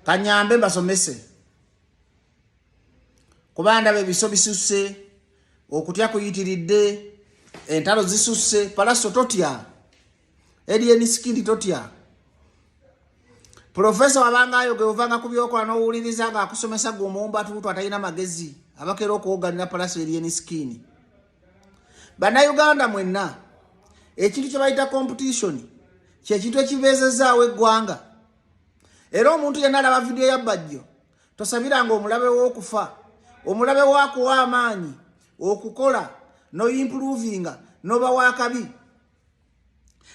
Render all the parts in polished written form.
Kanyambe mbasomese, kuba ndaba ebiso bisusse, okutya kuyitiridde, entalo zisusse. Pallaso totya, Alien Skin totya. Profesa wabanga ayoge ovanga ku byokola n'owuliriza ng'akusomesa gwe omuwumba tuutu atalina magezi abakeera okuwoganira Pallaso, Alien Skin. Bannayuganda mwenna, ekintu kye bayita competition kyekintu ekibeezezaawo eggwanga. Era omuntu yenna alaba vidiyo ya Bajjo, tosabiranga omulabe w'okufa. Omulabe waakuwa amaanyi okukola noimprovinga noba wakabi.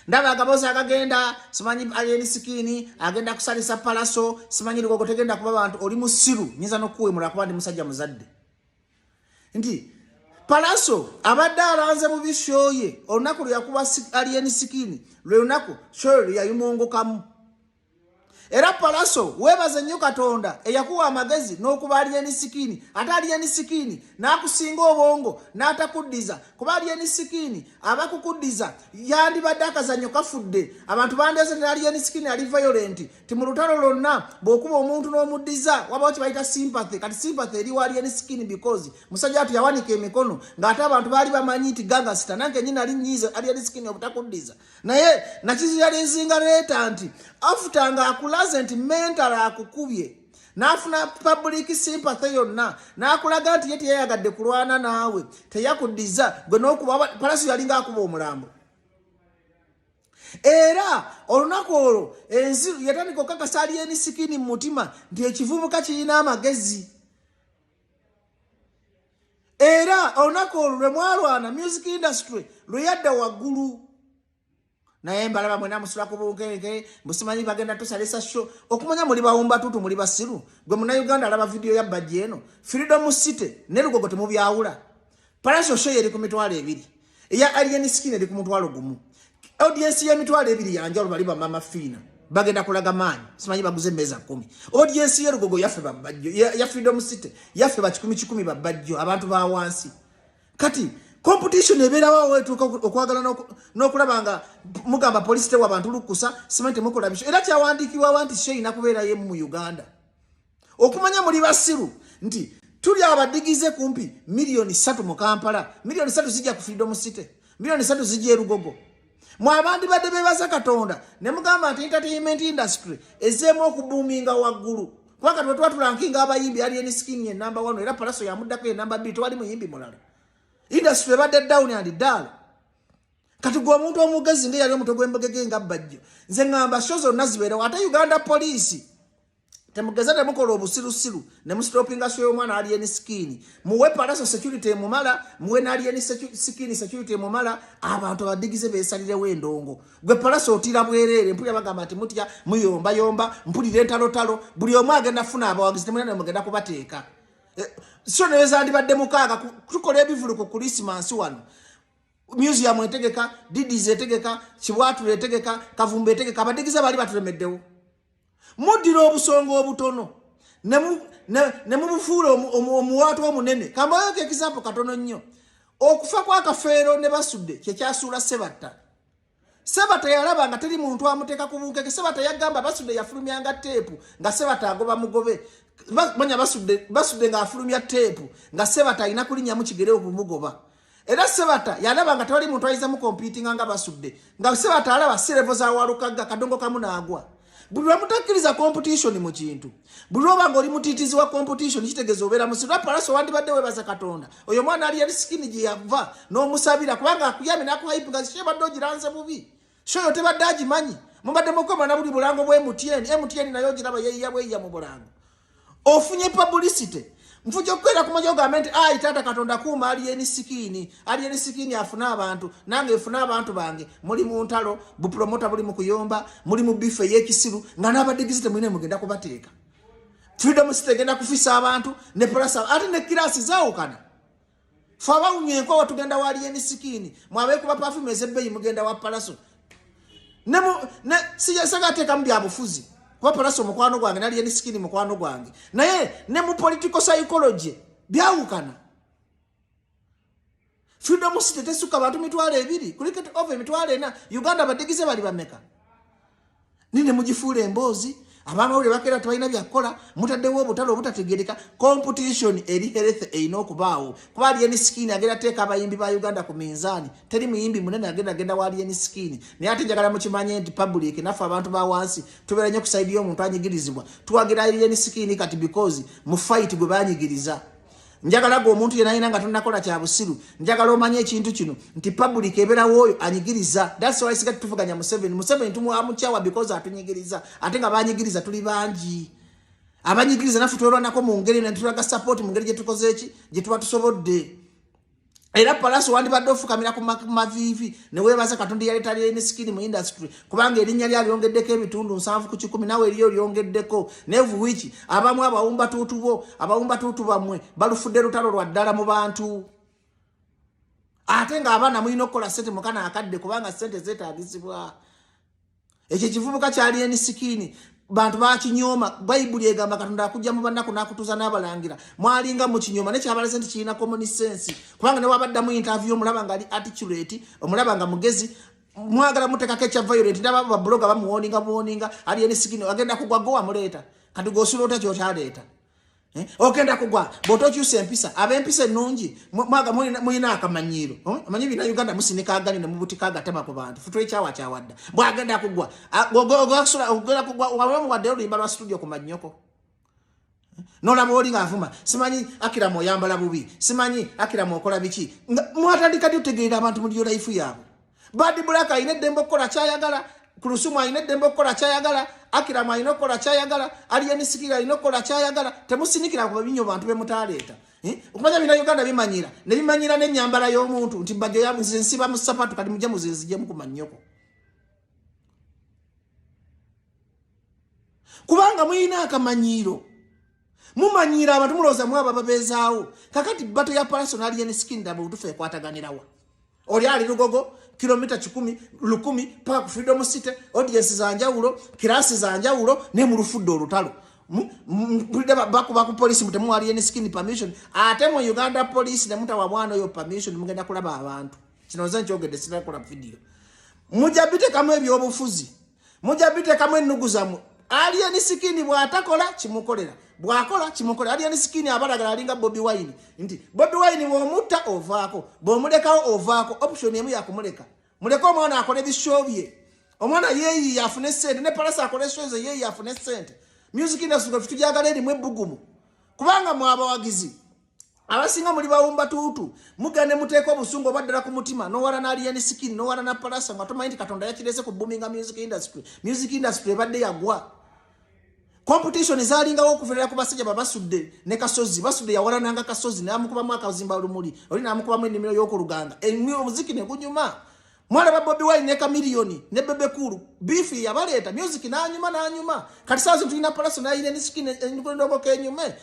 Ndaba agaboozi agagenda, simanyi Alien Skin agenda kusalisa Pallaso, simanyi Lugogo tegenda kuba bantu. Oli musiru, nyinza n'okuwemula kuba ndi musajja muzadde. Nti Pallaso abadde alanze bubi show ye. Olunaku lwe yakuba Alien Skin lwe lunaku show lwe yayimongokamu. Era Pallaso, weebaze nnyo Katonda eyakuwa amagezi n'okuba Alien Skin, ate Alien Skin n'akusinga obwongo n'atakuddiza, kuba Alien Skin abakukuddiza yandibadde akazannyo kafudde. Abantu bandeeze ne Alien Skin ali violent ti mu lutalo lwonna bw'okuba omuntu n'omuddiza wabawo kye bayita sympathy. Kati sympathy eri wa Alien Skin because musajja watu yawanika emikono ng'ate abantu baali bamanyi nti gangster. Nange nyina ali nyiiza Alien Skin obutakuddiza, naye nakiziyalizinga leeta nti after nga akulaze nti mental akukubye, n'afuna public sympathy yonna, n'akulaga nti ye teyayagadde kulwana naawe, teyakuddiza gwe n'okuba. Pallaso yalinga akuba omulambo. Era olunaku olwo ensi yatandika okukakasa Alien Skin mu mutima nti ekivubuka kirina amagezi. Era olunaku olwo lwe mwalwana, music industry lwe yadda waggulu. Naye mbalaba mwena musula ku bunkenke, musimanyi bagenda tusalisa show. Okumanya muli bawumba tutu, muli basiru. Gwe Munnayuganda alaba vidiyo ya Bajjo eno, Freedom City ne Lugogo temubyawula. Pallaso show eri ku 20,000, eya Alien Skin eri ku 10,000. Audience y'emitwalo 20 yanjawulo. Bali bamama Fiina bagenda kulaga maanyi, simanyi baguze emmeeza 10. Audience y'erugogo yaffe babajjo, ya Freedom City yaffe bakikumi kikumi babajjo, abantu ba wansi. Kati competition ebeerawo wetuuka okwagala n'okulaba nga mugamba polisi tewa bantu lukusa, simanyi temukola bisho. Era kyawandiikibwawa nti show erina kubeerayo mu Uganda? Okumanya muli basiru nti tuli abadigize kumpi miliyoni 3 mu Kampala. Miliyoni 3 zijja ku Freedom City, miliyoni 3 zijja erugogo. Mwe abandi badde bebaza Katonda ne mugamba nti entertainment industry ezzeemu okubuuminga waggulu, kubanga tuba tuba turankinga abayimbi, Alien Skin ye number one, era Pallaso yamuddako ye number 2. Tewali muyimbi mulala. Industry ebadde down and dull. Kati gwe omuntu omugezi nga eyali omutwe gw'embogege nga Bajjo, nze ŋŋamba show zonna zibeerewo. Ate Uganda Poliisi, temugeza temukola obusirusiru ne mustopinga show y'omwana Alien Skin. Muwe Pallaso security emumala, muwe n'Alien Skin security emumala, abantu abadigize beesalirewo endongo. Gwe Pallaso otira bwereere. Mpulira bagamba nti mutya muyombayomba, mpulira entalotalo, buli omu agenda funa abawagizi, temulina nemugenda kubateeka. So newezandibadde mukaaga tukola ebivulu ku Krisimansi wano, museum etegeka, Didis etegeka, Kibwatula etegeka, Kavumba etegeka, abadigize baali batulemeddewo. Muddira obusonga obutono ne mubufuula omuwaatwa omunene. Kambayoko example katono nnyo: okufa kwa Kafeero ne Basudde kyekyasuula Sebatta. Sebata yalaba nga teri muntu amuteeka ku bunkeke. Sebata yagamba Basudde yafulumyanga teepu nga Sebata agoba mugobe. Manya Basudde ng'afulumya teepu nga Sebata alina kulinnyamu kigere okumugoba. Era Sebata yalaba nga tewali muntu ayinza mucompetinga nga Basudde, nga Sebata alaba si level za Walukagga, kadongo kamu n'agwa. Buli lwemutakkiriza competition mu kintu, buli lwoba nga oli mutiitizi wa competition, kitegeeza obeera musiru. Pallaso, wandibadde webaza Katonda oyo omwana Alien Skin gye yava n'omusabira, kubanga akuyamye n'akuhypinga. Show ebadde ogiranze bubi, show yo tebadde agimanyi. Mubadde mukoma na buli bulango bwa MTN. MTN naye ogiraba yeyiya bweyiya mu bulango, ofunye publicity. Nfuja okukwera kumanya ogambe nti ayi taata Katonda kuuma Alien Skin, Alien Skin afune abantu, nange efune abantu bange. Muli mu ntalo, bupromota buli mu kuyomba, muli mu beef ey'ekisiru nga n'abadigizi temulina mugenda kubateeka. Freedom City egenda kufisa abantu ne Pallaso, ate ne class zaawukana. Fe abawunya enkowa tugenda wa Alien Skin, mwabeekuba perfume ez'ebbeeyi mugenda wa Pallaso. Siyasagateekamu byabufuzi kuba Pallaso mukwano gwange, ne Alien Skin mukwano gwange, naye ne mu political psychology byawukana. Freedom City tesukka bantu 20,000, Cricket Oval 40,000. Uganda abadigize bali bameka? Nine mugifuula emboozi. Abamawulire bakeera tebalina byakukola, mutaddewo obutale obutategereka. Competition eri health erina okubaawo, kuba Alien Skin agenda teeka abayimbi ba Uganda ku minzaani. Teri muyimbi munene agenda genda wa Alien Skin. Naye ate njagala mukimanye nti public, naffe abantu ba wansi, tubeera nnyo ku side y'omuntu anyigirizibwa. Tuwagira Alien Skin kati because mu fight gwe banyigiriza. Njagala gwe omuntu yena yina nga tonakola kya busiru, njagala omanye ekintu kino nti public ebeerawo oyo anyigiriza. That's why siga tuvuganya Museveni. Museveni tumuamukyawa because atunyigiriza, ate nga banyigiriza tuli bangi. Abanyigiriza naffe twerwanako mu ngeri netulaga support mu ngeri gyetukoze eki gye tuba tusobodde. Era Palaso, wandibadde ofukamira ku maviivi neweebaza Katonda yaleeta Alien Skin mu industry, kubanga erinnya lyalyongeddeko ebitundu 70%. Nawe eriyo lyongeddeko nevu wiki. Abamu abawumba tuutu bo, abawumba tuutu bammwe balufudde lutalo lwa ddala mu bantu, ate ng'abaana mulina okukola sente mukana akadde, kubanga sente zeetagisibwa. Ekyo ekivubuka kya Alien Skin bantu bakinyooma. Bayibuli egamba Katonda akujja mu bannaku n'akutuuza n'abalangira. Mwalinga mukinyooma, naye kyabalaze nti kirina common sense, kubanga ne wabaddamu interview omulaba nga ali articulate, omulaba nga mugezi. Mwagala mutekako ekya violent. Ndaba bablogger bamuwoninga buwoninga, Alien Skin agenda kugwa. Go wamuleeta kati gosula otya kyokyaleeta? Eh? Ogenda kugwa bw'otokyusa empisa. Ab'empisa ennungi mwaga mulina akamanyiiro. Oh, amanyi bina Uganda musinika agali ne mubutika agatema ku bantu futwekyawa kyawadda. Bwagenda kugwa, ogenda kugwa wabamuwaddeyo oluyimba lwa studio ku mannyoko. Nolaba oli ng'avuma, simanyi Akiramu oyambala bubi, simanyi Akiramu okola biki. Mwatandika ddi otegeerera abantu mu life yaabwe? Bad Black alina eddembe okukola kyayagala, Kulusumu alina eddembe okukola kyayagala, Akiramu alina okukola kyayagala, Alien Skin alina okukola kyayagala. Temusinikira ku binyo bantu bemutaleeta. Eh? Okumanya bina Uganda bimanyira ne bimanyira n'ennyambala y'omuntu nti bajjo nze nsiba mu sapatu, kati mujje muzinzijemu ku mannyoko, kubanga muyina akamanyiiro, mumanyiira abantu, mulowooza mwabo ababeezaawo. Kakati battle ya Palaso n'Alien Skin daba obutuufu ekwataganirawa? Oli ali Lugogo, kilomita kikumi lukumi paka ku Freedom City. Audience zanjawulo, class zanjawulo, naye mulufudde olutalo. Mpulidde bakuba ku police mutemuwa Alien Skin permission, ate mu Uganda Police nemutawa mwana oyo permission. Mugenda kulaba abantu. Kino nze nkyogedde, sinakola video. Mujja bitekamu ebyobufuzi, mujja bitekamu ennugu zammwe. Alien Skin bw'atakola kimukolera, bw'akola kimukolera. Alien Skin abalagala alinga Bobi Wine, nti Bobi Wine bw'omutta ovaako, bw'omulekawo ovaako. Option emu yakumuleka. Muleke omwana akole bishow bye, omwana yeeyiye afune sente, ne Palasa akole show ze, yeeyiye afune sente. Music industry fe tujagala erimu ebbugumu, kubanga mwe abawagizi abasinga muli bawumba tuutu. Mugende muteeka obusungu oba ddala ku mutima, nowala na Alien Skin, nowala na Palasa, nga tomanyi nti Katonda yakirese ku boominga music industry. Music industry ebadde yagwa, competition zalingawo okuvirira ku basajja babasudde ne Kasozi. Basudde yawalananga Kasozi, namukubamu akazimba lumuli, oli namukubamu ennimiro y'okuluganga, omuziki ne gunyuma. Mwalaba Bobi Wine ne Chameleone ne Bebe Cool, beef yabaleeta music nanyuma nanyuma. Kati saa zino tulina Palaso n'Alien Skin, endongo kenyume.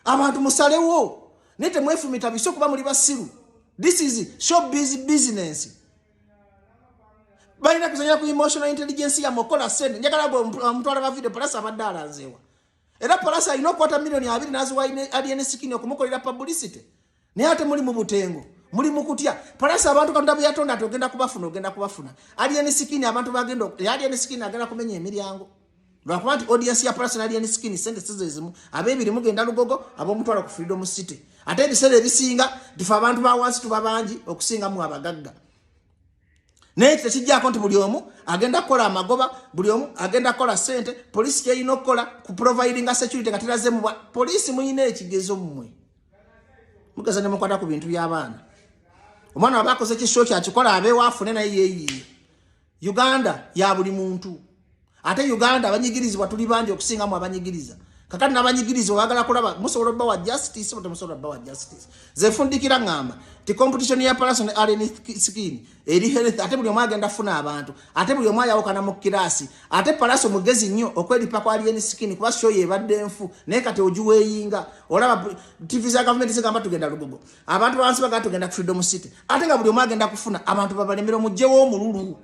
Abantu musalewo, naye temwefumita biso kuba muli basiru. This is showbiz business. Balina kuzanyira ku emotional intelligence yammwe okukola sente. Njagala gwe omutwala ba video, Palasa abadde alanzeewa? Era Palasa alina okukwata miliyoni 20 n'aziwa Alien Skin okumukolera publicity, naye ate muli mu butengo, muli mu kutya. Palasa abantu Katonda bwe yatonda ati ogenda kubafuna, ogenda kubafuna. Alien Skin abantu bagenda, Alien Skin agenda kumenya emiryango, lwakuba nti audience ya Palasa n'Alien Skin sente sizo ezimu. Ab'ebiri mugenda Lugogo, ab'omutwalo ku Freedom City. Ate ebiseera ebisinga tufe abantu ba wansi tuba bangi okusingamu abagagga, naye tekijjako nti buli omu agenda kukola amagoba, buli omu agenda kukola sente. Poliisi kyerina okukola ku providinga security nga teraze mu poliisi. Muyina ekigezo mmwe, mugeza ne mukwata ku bintu by'abaana. Omwana waba akoze kisho kyakikola, abeewo afune, naye yeeyiye. Uganda ya buli muntu, ate Uganda abanyigirizibwa tuli bangi okusingamu abanyigiriza. Kakati n'abanyigirizibwa bagala kulaba musobola obbawa justice oba temusobola obbawa justice. Ze fundikira ŋŋamba ti competition ya Palaso ne Alien Skin eri health, ate buli omu agenda funa abantu, ate buli omu ayawukana mu class. Ate Palaso mugezi nnyo okweripa kwa Alien Skin, kuba show yebadde enfu, naye kati ogiweeyinga. Olaba TV za gavumenti zigamba tugenda Lugogo, abantu bansi bagamba tugenda Freedom City, ate nga buli omu agenda kufuna abantu. Babalemera, omugjewo omululu.